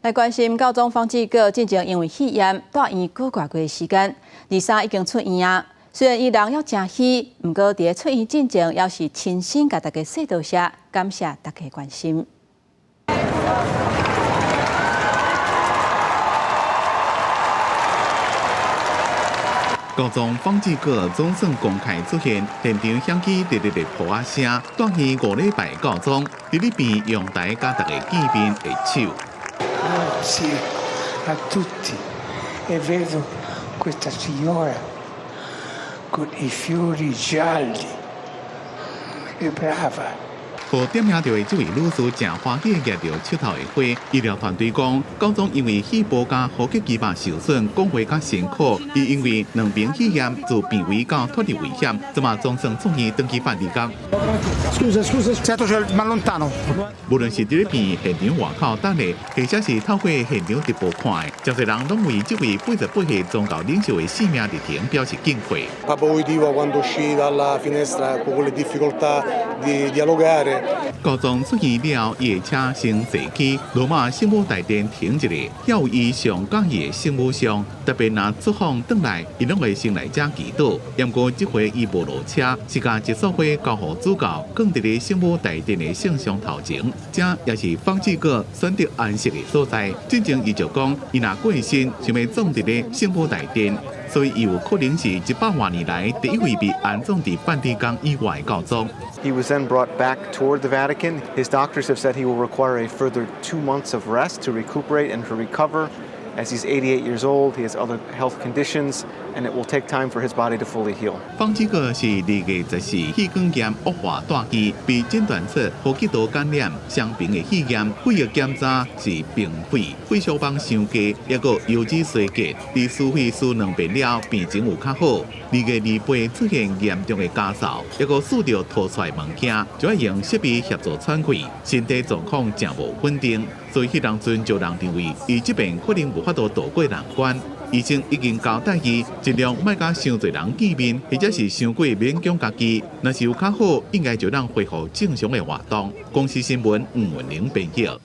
來關心教宗方濟各進前因為肺炎蹛院幾個月時間，23已經出院啊。雖然伊人猶誠虛，毋過佇出院進前，猶是親身共大家說多謝，感謝大家關心。教宗方濟各總算公開出現，現場響起熱烈的噗仔聲。蹛院5禮拜教宗佇咧邊陽台佮大家見面握手。 Grazie a tutti e vedo questa signora con i fiori gialli, è brava. 予點名著的這位女士誠歡喜攑著手頭的花，醫療團隊講，教宗因為肺部佮呼吸肌肉受損，講話較辛苦。伊因為兩爿肺炎自病危到脫離危險，這馬總算出院轉去梵蒂岡。 Scusa, scusa, certo c'è m'allontano。無論是佇咧病院現場外口等的，或者是透過現場直播看的，誠濟人攏為這位88歲宗教領袖的生命歷程表示敬佩。 Papa Wojtyła quando uscì dalla finestra con le difficoltà di dialogare。教宗出院了，伊的車先坐去羅馬聖母大殿停一下，遐有伊上佮意的聖母像，特別若出訪轉來，伊攏會先來遮祈禱。毋過這回伊無落車，是共一束花交予主教，囥佇咧聖母大殿的聖像頭前。這也是方濟各選擇安息的所在。進前伊就講，伊若過身，想欲葬佇咧聖母大殿，所以伊有可能是100外年來第一位被安葬佇梵蒂岡以外的教宗。 He was then brought back toward the Vatican. His doctors have said he will require a further 2 months of rest to recuperate and to recover. As he's 88 years old, he has other health conditions, and it will take time for his body to fully heal. 方濟各是2月14氣管炎惡化蹛院，被診斷出呼吸道感染、雙爿的肺炎，血液檢查是平肺，血小板傷低，抑閣油脂衰竭。佇輸血輸兩遍了，病情有較好。2月28出現嚴重的咳嗽，抑閣挲著吐出來物件，就愛用設備協助喘氣，身體狀況誠無穩定。所以彼當陣就人認為，伊這遍可能無法度渡過難關。醫生已經交代伊，盡量莫佮傷濟人見面，或者是傷過勉強家己。若是有較好，應該就當恢復正常的活動。公視新聞吳文玲編譯。